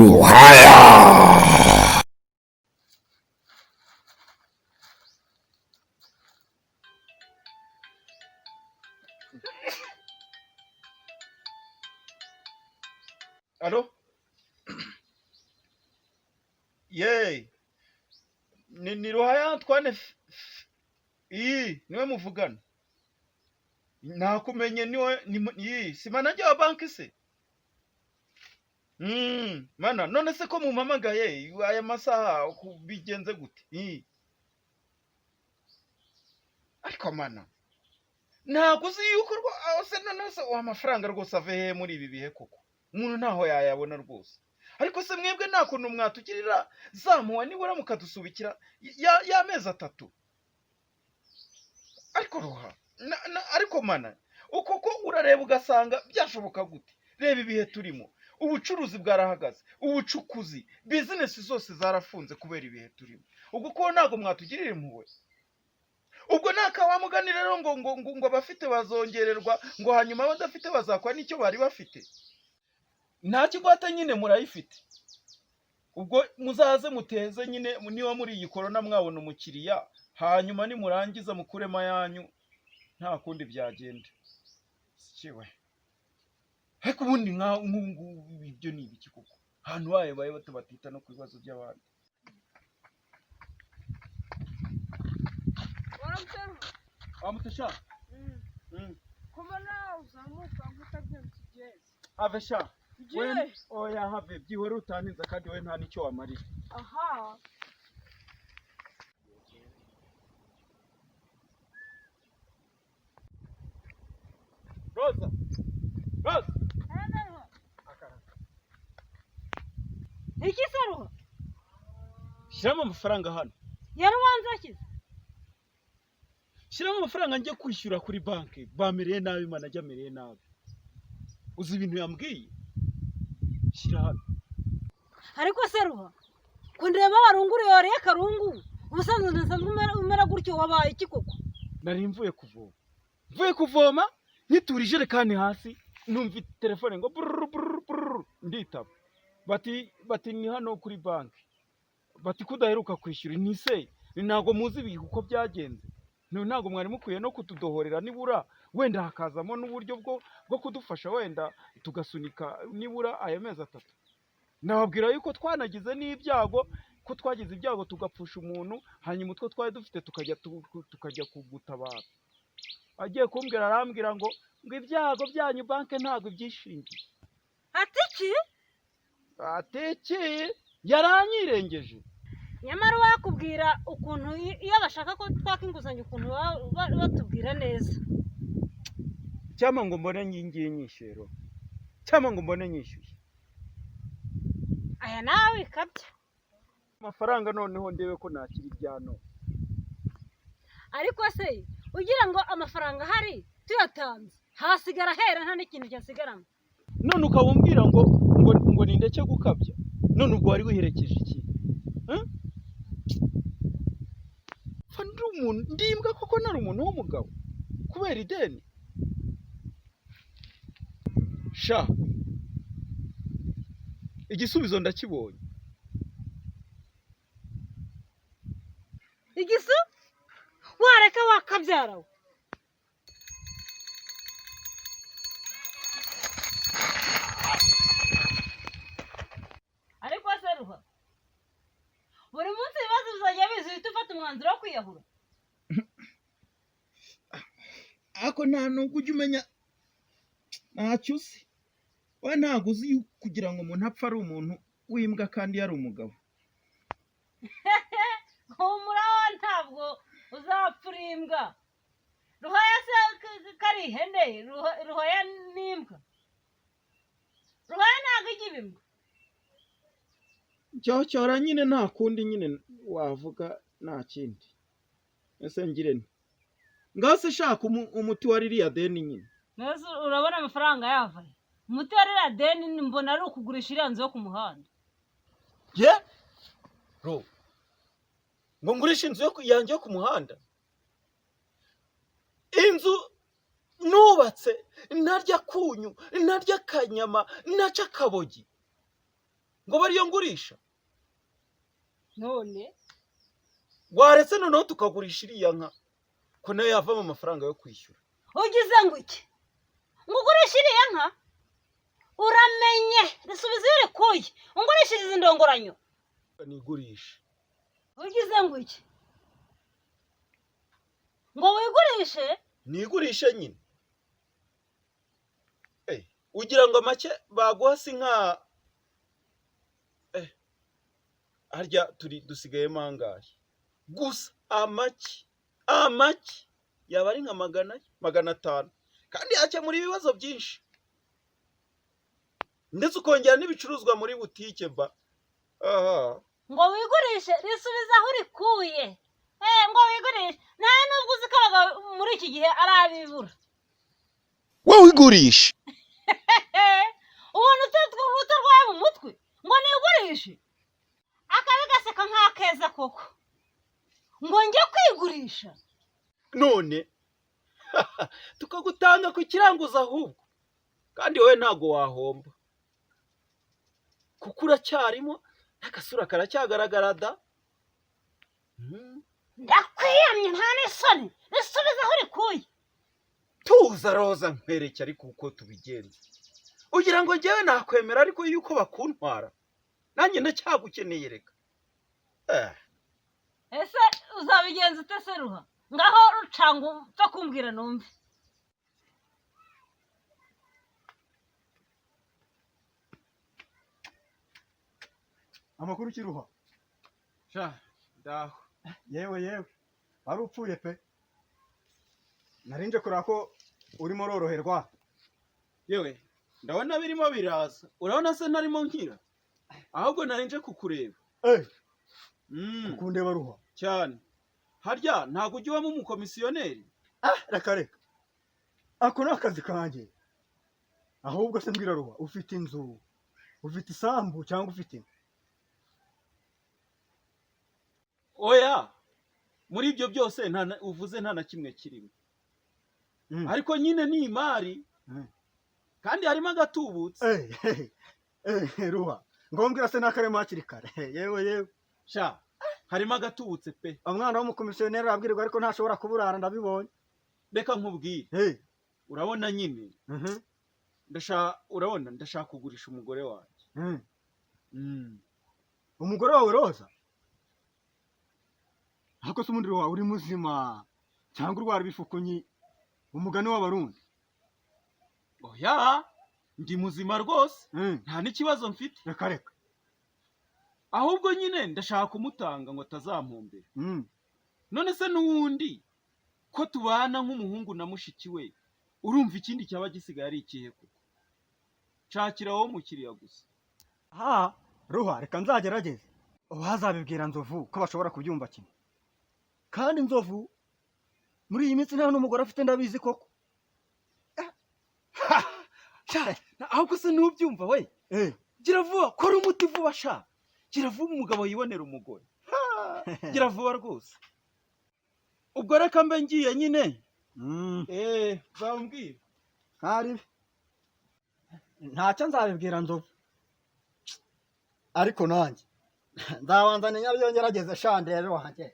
Ruhaya. Alo? Ye. Ni Ruhaya Antoine iyi niwe muvugana. Nakumenye niwe ni iyi si manager wa banki se? Mana none se ko mumpamagaye aya masaha bigenze gute? Iyi. Ariko mana ntabwo uzi yuko se none se amafaranga rwose ave hehe muri ibi bihe koko? Umuntu ntaho yayabona rwose. Ariko se mwebwe nta kuntu mwatugirira za mpuhwe nibura mukadusubikira y'amezi 3? Ariko Ruha, ariko mana, uko ko urareba ugasanga byashoboka gute? Reba ibihe turimo, ubucuruzi bwarahagaze, ubucukuzi, bizinesi zose zarafunze kubera ibihe turimo. Ubwo ko ntabwo mwatugirira impuhwe? Ubwo nta wa mugani rero ngo abafite bazongererwa, ngo hanyuma abadafite bazakwa n'icyo bari bafite. Nta kigwate nyine murayifite. Ubwo muzaze muteze nyine niba muri iyi korona mwabona umukiriya, hanyuma nimurangiza mukuremo ayanyu, nta kundi byagenda. Sikiwe. Ariko ubundi nk'ubu ibyo ni ibiki koko? Ahantu bayo bayo bato batita no ku bibazo by'abandi. Waramutse sha? Kubona uzamuka nk'utabyutse ugeze. Have sha. Ugiye? Oya have, byihore utaninza kandi we nta nicyo wamarira. Aha. Roza. Roza. Iki se Ruha? Shyiramo amafaranga hano. Yari uwanze akize. Shyiramo amafaranga njye kwishyura kuri banki. Bamereye nabi, mana ajya amereye nabi. Uzi ibintu yambwiye? Shyira hano. Ariko se Ruha, ko ndeba warunguriye wariye karungu, ubusanzwe ntasanzwe umera gutyo, wabaye iki koko? Nari mvuye kuvoma. Mvuye kuvoma, nyitura ijerekani hasi, numva telefone ngo brrr brrr brrr, nditaba. Bati ni hano kuri banki. Bati kudaheruka kwishyura, ni se ntabwo muzi ibi uko byagenze. Ntabwo mwari mukwiye no kutudohorera nibura wenda hakazamo n'uburyo bwo kudufasha wenda tugasunika nibura aya mezi 3. Nababwira yuko twanagize n'ibyago, ko twagize ibyago tugapfusha umuntu, hanyuma utwo twari dufite tukajya kugutabara. Agiye kumbwira arambwira ngo ibyago byanyu banki ntabwo ibyishingiye. Ati iki? Ati iki? Yaranyirengeje. Nyamara wakubwira ukuntu iyo bashaka ko twaka inguzanyo ukuntu batubwira neza. Cyangwa ngo mbone ngiye nyishyura. Cyangwa ngo mbone nyishyuye. Aya nawe ikabya. Amafaranga noneho ndebe ko nakira irya none. Ariko se ugira ngo amafaranga ahari tuyatanze hasigara hera nta n'ikintu cyasigaramo. None ukaba umbwira ngo nindeke gukabya. None ubwo wari wiherekeje iki? Pfa ndi umuntu, ndi imbwa koko nari umuntu w'umugabo kubera ideni. Sha, igisubizo ndakibonye. Igisu? Wareka wakabyara we. Ariko se Ruha, buri munsi ibibazo bizajya biza uhita ufata umwanzuro wo kwiyahura. Ariko nta nubwo ujya umenya ntacyo uzi. We ntabwo uzi yuko kugira ngo umuntu apfe ari umuntu w'imbwa kandi yari umugabo. Humura wowe ntabwo uzapfa uri imbwa. Ruhaya se kari ihene, Ruhaya ni imbwa. Ruhaya ntabwo ijya iba imbwa. Cyocyora nyine nta kundi nyine wavuga nta kindi. Ese ngire nte? Ngaho se shaka umuti wa ririya deni nyine. Mbese urabona amafaranga yava he? Umuti wa ririya deni mbona ari ukugurisha iriya nzu yo ku muhanda. Ye? Ro. Ngo ngurishe inzu yanjye yo ku muhanda? Inzu nubatse ntarya kunyu, ntarya kanyama, ntaca akabogi. Ngo bariyo ngurisha. None Waretse noneho tukagurisha iriya nka, ko nayo yavamo amafaranga yo kwishyura. Ugize ngo iki? Ngo ugurishe iriya nka? Uramenye risubize iyo urikuye, ungurishirize indongoranyo. Nigurishe. Ugize ngo iki? Ngo wigurishe? Nigurishe nyine. Ugira ngo make baguha si nka harya turi dusigayemo angahe? Gusa amake yaba ari nka 400, 500, kandi yakemura ibibazo byinshi, ndetse ukongera n'ibicuruzwa muri butike ba aha. Ngo wigurishe? Risubize aho urikuye. Ngo wigurishe? Nta nubwo uzi ko abagabo muri iki gihe ari abibura. Wowe wigurishe. Ubona utarwaye mu mutwe ngo nigurishe? Akabi gaseka nk'akeza koko, ngo njye kwigurisha? None tukagutanga ku kiranguzo ahubwo, kandi wowe ntabwo wahomba kuko uracyarimo n'agasura karacyagaragara da. Ndakwiyamye, nta n'isoni, risubize aho urikuye. Tuza Roza, nkwereke ariko uko tubigenza. Ugira ngo njyewe nakwemera ariko yuko bakuntwara? Nanjye ndacyagukeneye reka. Ese uzabigenza ute se Ruha? Ngaho rucanga upfa kumbwira numve. Amakuru ukiruha? Sha, ndaho. Yewe yewe, wari upfuye pe. Narinje kureba ko urimo uroroherwa. Yewe, ndabona birimo biraza. Urabona se ntarimo nkira? Ahubwo narinje kukureba. Kundeba Ruha? Cyane. Harya ntabwo ujya ubamo umukomisiyoneri? Ah, reka reka, ako ni akazi kanjye. Ahubwo se mbwira Ruha, ufite inzu, ufite isambu cyangwa ufite inka? Oya, muri ibyo byose nta uvuze nta na kimwe kirimo. Ariko nyine ni imari kandi harimo agatubutse. Ruha, ngombwira se n'akarimo hakiri kare. Yewe yewe. Sha, harimo agatubutse pe. Umwana w'umukomisiyoneri arabwirwa ariko ntashobora kuburara, ndabibonye. Reka nkubwire. Urabona nyine, urabona ndashaka kugurisha umugore wanjye. Umugore wawe Roza? Ariko se ubundi wawe uri muzima cyangwa urwara ibifukunyi, umugani w'Abarundi? Oya, ndi muzima rwose, nta n'ikibazo mfite. Reka reka. Ahubwo nyine ndashaka kumutanga ngo atazampombera. None se n'uwundi ko tubana nk'umuhungu na mushiki we, urumva ikindi cyaba gisigaye ari ikihe koko? Nshakira wowe umukiriya gusa. Ha Ruha, reka nzagerageze. Uwazabibwira Nzovu ko bashobora kubyumva kimwe, kandi Nzovu muri iyi minsi nta n'umugore afite, ndabizi koko. Sha, ahubwo se ntubyumva we? Gira vuba, kora umuti vuba sha. Gira vuba umugabo yibonera umugore. Gira vuba rwose. Ubwo reka mbe ngiye nyine. Bambwira. Ntari ntacyo, nzabibwira Nzovu, ariko nanjye nzabanza nyabyongera ngerageze sha, ndebe wanjye.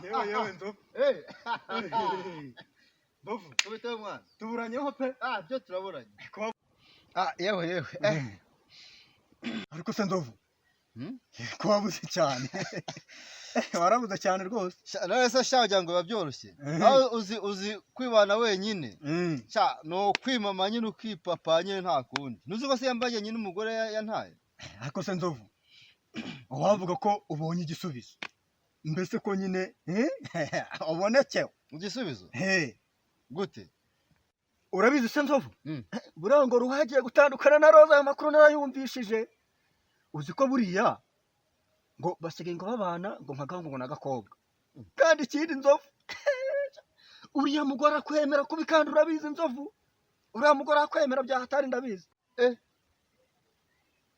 Yewe yewe Nzovu. Nzovu. Ubiteho mwana. Tuburanyeho pe. Ah, byo turaburanye. Kuba- Ah, yewe yewe. Ariko se Nzovu, Hmm? ko wabuze cyane, warabuze cyane rwose. Sha, none se sha wagira ngo biba byoroshye? Aho uzi kwibana wenyine. Sha, no kwimama nyine ukipapa nyine nta kundi. Ntuzi ko se yambaye nyine umugore yantaye? Ariko se Nzovu, wavuga ko ubonye igisubizo, mbese ko nyine ubonekewe? Igisubizo? He. Gute? Urabizi se Nzovu, buriya ngo Ruha agiye gutandukana na Roza, ayo makuru narayumvishije. Uzi ko buriya ngo basigaye ngo babana ngo nka gahungu ngo n'agakobwa? Kandi ikindi Nzovu, uriya mugore akwemera kubi, kandi urabizi Nzovu, uriya mugore akwemera byahatari, ndabizi.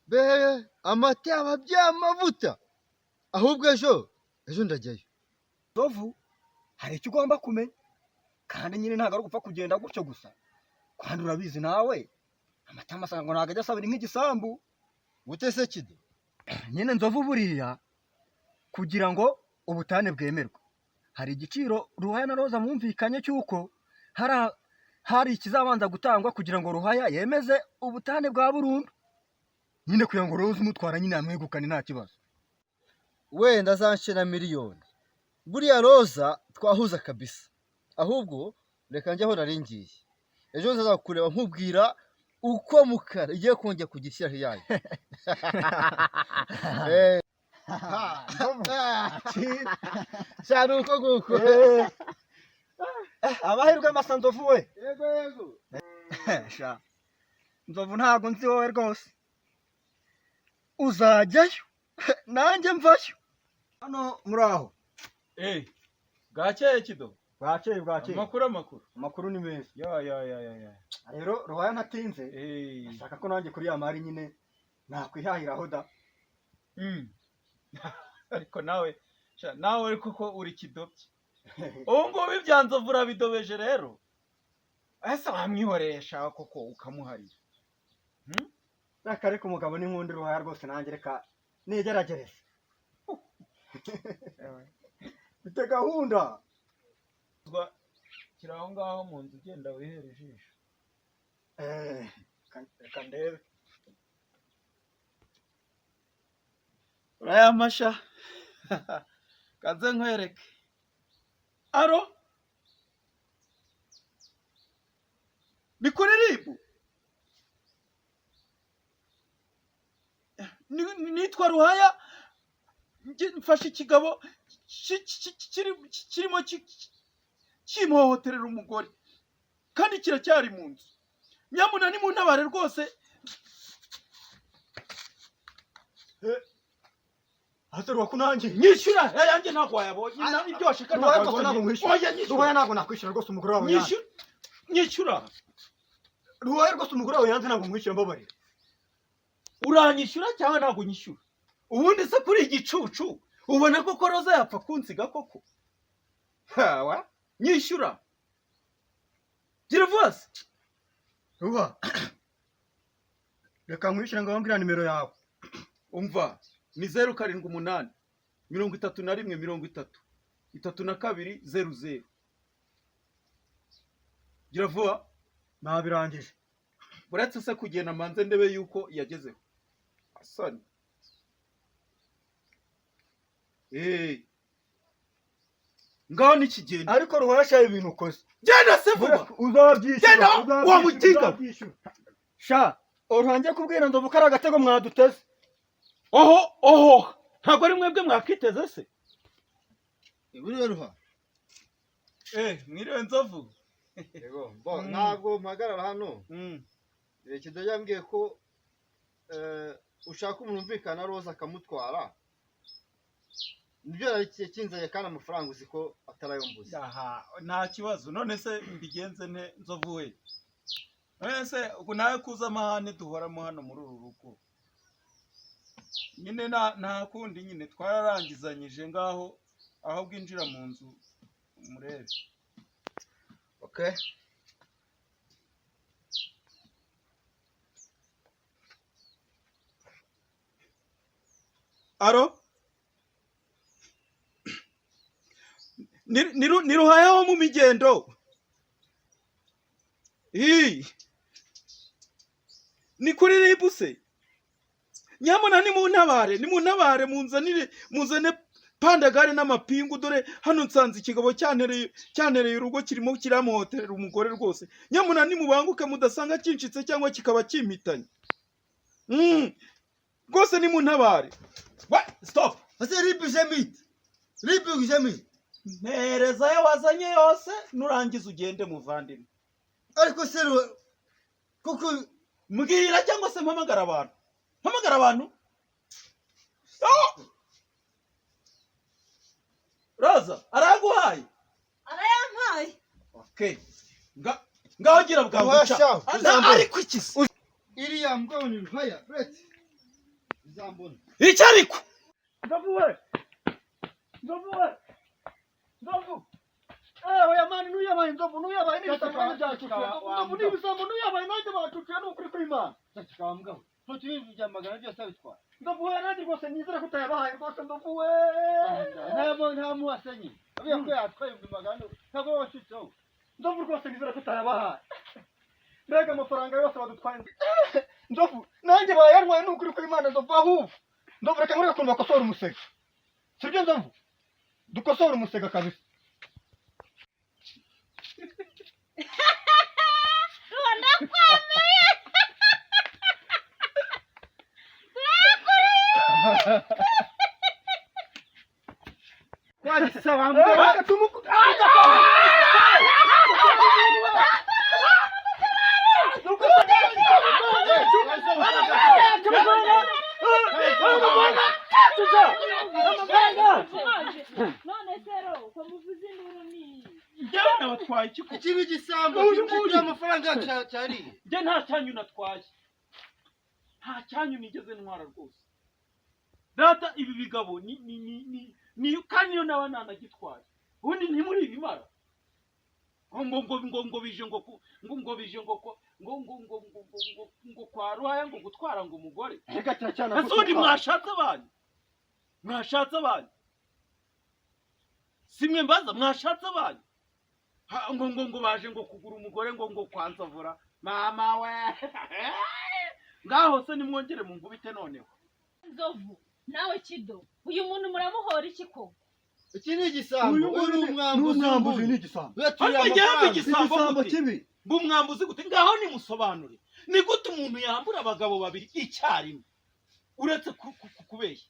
Be, amata yaba byamavuta. Ahubwo ejo ndajyayo. Nzovu, hari icyo ugomba kumenya, kandi nyine ntabwo ari ugupfa kugenda gutyo gusa, kandi urabizi nawe amata masanga ngo ntabwo ajya asabira nk'igisambu. Gute se, Kido? Nyine Nzovu, buriya kugira ngo ubutane bwemerwe hari igiciro Ruhaya na Roza mwumvikanye cy'uko hari ikizabanza gutangwa kugira ngo Ruhaya yemeze ubutane bwa burundu, nyine kugira ngo Roza umutwara nyine yamwegukane nta kibazo. Wenda azanshye na miliyoni, buriya Roza twahuza kabisa. Ahubwo reka njye aho nari ngiye, ejo nzaza kureba nkubwira uko Mukara igiye kongera kugira ishyiraho yayo. Cyane uko nguko. Amahirwe masa, Nzovu we. Yego yego. Sha Nzovu, ntabwo nzi wowe rwose, uzajyayo nanjye mvayo hano muri aho. Eh, bwakeye, Kido. Bwakeye, bwakeye. Amakuru, amakuru? Amakuru ni meza. Ya ya ya ya ya. Rero Ruhaya, ntatinze, ashaka ko nanjye kuri ya mari nyine nakwihahiraho da. Ariko nawe sha, nawe ariko ko uri kidobye ubu ngubu, ibya Nzovu urabidobeje rero. Ese wamwihoresha koko ukamuharira? Reka ariko umugabo n'inkundi Ruhaya rwose, nanjye reka nigeragereze, mfite gahunda. Kiri aho ngaho mu nzu, ugenda wihere ijisho. Reka ndebe. Urayamasha, kaze nkwereke. Aro, ni kuri RIB. Nitwa Ruhaya. Mfashe ikigabo kirimo kimuhohoterera umugore kandi kiracyari mu nzu. Nyamuna nimuntabare rwose. Haterwa kunanjye. Nyishyura ayanjye, ntabwo wayabonye. Ibyo washaka Ruhaya ntabwo rwose ntabwo wabonye. nkwishyura. Oya, nyishyura. Ruhaya, ntabwo nakwishyura rwose, umugore wawe yanze. Nyishyura, nyishyura. Ruhaya rwose, umugore wawe yanze, ntabwo nkwishyura, mbabarira. Uranyishyura cyangwa ntabwo unyishyura? Ubundi se kuri igicucu ubona koko Roza yapfa kunsiga koko? Hawa, nyishyura, gira vuba se. Ruba, reka nkwishyure ngo wambwira nimero yawe. Umva, ni 078 31 30 32 00. Gira vuba. Nabirangije. Uretse se kugenda manze ndebe yuko yagezeho. Asani. Ngaho nikigenda. Ariko Ruhaya, shaye ibintu ukoze. Genda se vuba. Uzabyishyura. Genda, Uzabyishyura, wa muginga. uzabyishyura. Sha uruhangiye kubwira Nzovu ko ari agatego mwaduteze. Oho oho, ntabwo ari mwebwe mwakiteze se? Buriya Ruha. Mwiriwe, Nzovu. Yego, bo ntabwo mpagarara hano. Kido yambwiye ko ushaka umuntu umvikana Roza akamutwara, nibyo yari kinzanye, kandi amafaranga uzi ko atarayombuza. Aha, nta kibazo. None se mbigenze nte, Nzovu we? None se ubwo nawe kuza amahane duhoramo hano muri uru rugo nyine, nta kundi nyine, twararangizanyije. Ngaho aho bwinjira mu nzu murebe. Okay. Aro, ni Ruhaya wo mu migendo. Ii. Ni kuri RIB se? Nyamuna nimuntabare, nimuntabare, munzanire, muzane pandagare n'amapingu. Dore hano nsanze ikigabo cyantereye urugo, kirimo kiramuhoterera umugore rwose. Nyamuna nimubanguke mudasanga kincitse cyangwa kikaba kimpitanye. Rwose nimuntabare. Stop. Ese RIB ije mite? RIB ije mite? Mpereza ayo wazanye yose, nurangiza ugende, muvandimwe. Ariko se kuko Mbwira cyangwa se mpamagara abantu, mpamagara abantu. Oh! Roza araguhaye? Arayampaye. Okay. Ngaho gira bwangu. Ruhaya ca. sha, uzambona. Ariko iki se? Iriya mbwa ni Ruhaya, uretse uzambona. Iki ariko? Nzovu we, Nzovu we. Nzovu, ewe yamani, n'uyabaye Nzovu, n'uyabaye n'ibisambo nanjye byacucuye. Nzovu, n'ibisambo n'uyabaye nanjye bacucuye, ni ukuri kw'Imana. Ceceka wa mugabo, ntutuye ibya magana byose abitwara. Nzovu we, nanjye rwose nizere ko utayabahaye rwose, Nzovu we. Nta muhase nyine avuga ko yatwaye 400,000, ntabwo wacitseho. Nzovu, rwose nizere ko utayabahaye. Mbega amafaranga yose badutwaye! Nzovu, nanjye bayantwaye, ni ukuri kw'Imana. Nzovu, ahubwo Nzovu, reka nkwereke ukuntu bakosora umusega, sibyo Nzovu? Dukosora umusega kabisa. Ruba, ndakwemeye. Kwagisa wa mugabo. Reka tumuku. None se ro ko muvuze induru ni iyi? Njyewe nabatwaye iki koko? Iki ni igisambo. Uyu nguyu. Kiba amafaranga yacu cyariye. Njye nta cyanyu natwaye, nta cyanyu nigeze ntwara rwose. Data, ibi bigabo ni kandi niyo naba nanagitwaye, ubundi ntimuri ibimara ngo ngo ngo ngo bije ngo ku- ngo ngo bije ngo ko ngo ngo ngo ngo ngo ngo ngo kwa Ruhaya ngo gutwara ngo umugore. Reka cyane. Ese ubundi mwashatse abanyu, mwashatse abanyu, simwe mbaza, mwashatse abanyu? Ha, ngo ngo ngo baje ngo kugura umugore ngo ngo kwa Nzavura, mama we! Ngaho se nimwongere munkubite noneho. Nzovu, nawe Kido, uyu muntu muramuhora iki koko? Iki ni igisambo, uyu ni umwambuzi. N'umwambuzi, ni igisambo. Uyaturiye Ariko njyewe amafaranga. igisambo Igisambo gute? kibi. Mba umwambuzi gute? Ngaho nimusobanure, ni gute umuntu yambura abagabo babiri icyarimwe, uretse kubeshya?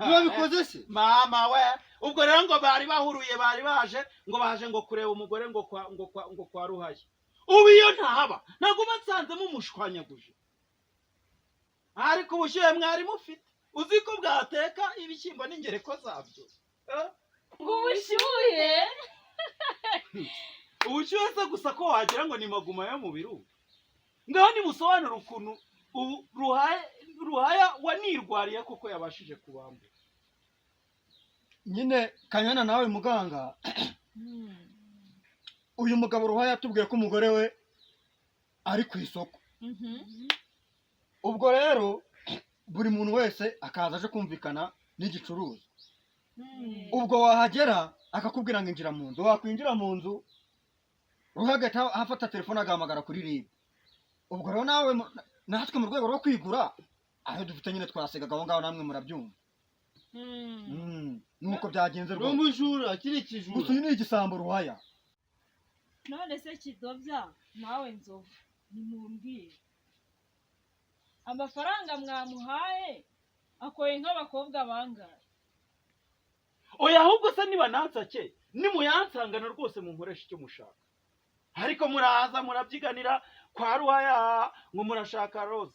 Niba bikoze se? Mama we! Ubwo rero ngo bari bahuruye, bari baje ngo baje ngo kureba umugore ngo kwa ngo kwa ngo kwa Ruhaya. Ubu iyo ntahaba ntabwo basanzemo umushwanyaguje. Ariko ubushyuhe mwari mufite, uzi ko bwateka ibishyimbo n'ingereko zabyo? Eh? Ngo ubushyuhe? Ubushyuhe se gusa, ko wagira ngo ni maguma yo mu biru! Ngaho nimusobanure ukuntu ubu Ruhaya, Ruhaya wanirwariye koko, yabashije kubambura. Nyine Kanyana, nawe muganga, uyu mugabo Ruhaya yatubwiye ko umugore we ari ku isoko. Ubwo rero buri muntu wese akaza aje kumvikana n'igicuruzwa. Ubwo wahagera akakubwira ngo injira mu nzu, wakwinjira mu nzu Ruhaya agahita afata telefone agahamagara kuri RIB. Ubwo rero nawe natwe mu rwego rwo kwigura ayo dufite nyine twasigaga aho ngaho, namwe murabyumva. Nuko byagenze Ni rwose. umujura, iki ni ikijura. Gusa uyu ni igisambo, Ruhaya. None se Kidobya, nawe Nzovu, nimumbwire, amafaranga mwamuhaye akoye nk'abakobwa bangahe? Oya, ahubwo se niba nansake, nimuyansangana rwose munkoresha icyo mushaka. Ariko muraza murabyiganira kwa Ruhaya ngo murashaka Roza,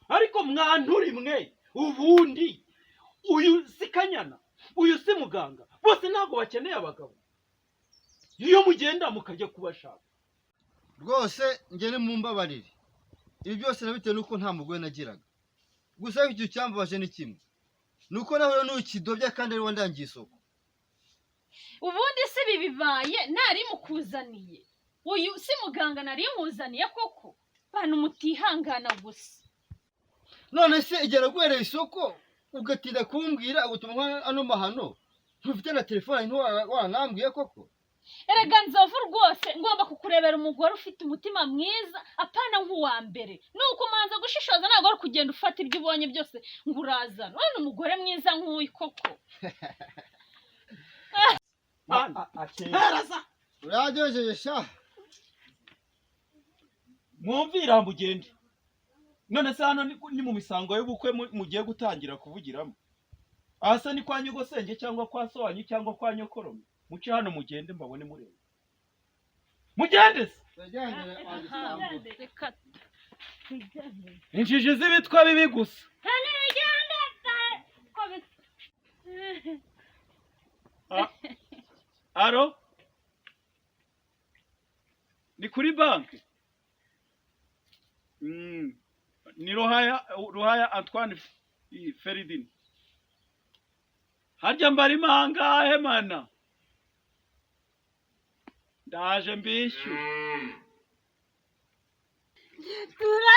ariko mwanturi mwe, ubundi uyu si Kanyana, uyu si muganga, bose ntabwo bakeneye abagabo iyo mugenda mukajya kubashaka? Rwose njye nimumbabarire, ibi byose nabitewe n'uko nta mugore nagiraga. Gusa ariko ikintu cyambabaje ni kimwe, ni uko nawe n'ukidobya kandi ari we ndangiye isoko. Ubundi si ibi bibaye nari mukuzaniye, uyu si muganga nari muzaniye koko? Bantu mutihangana gusa. None se igihe naguhereye isoko ugatinda kumbwira, ugatuma ano mahano, ntufite na telefone, ntiwanambwiye koko? Erega Nzovu, rwose ngomba kukurebera umugore ufite umutima mwiza, apana nk'uwa mbere. Ni ukumanza gushishoza, ntabwo ari kugenda ufata ibyo ubonye byose ngo urazana. Urabona umugore mwiza nk'uyu koko? Mana. Akira. Heraza. Uraryoheje sha. Mwumvira, mugende. None se hano ni mu misango y'ubukwe mugiye gutangira kuvugiramo? Aha se ni kwa nyogosenge cyangwa kwa so wanyu cyangwa kwa nyokorome? Muce hano mugende, mbabone mureba. Mugende se. Reka twigendere. Injiji z'ibitwa bibi gusa. Tugende ko Aro, ni kuri banki? Ni Ruhaya, Ruhaya Antoine Feridin. Harya mbarimo ahangahe mana? Ndaje mbishyure. Tura.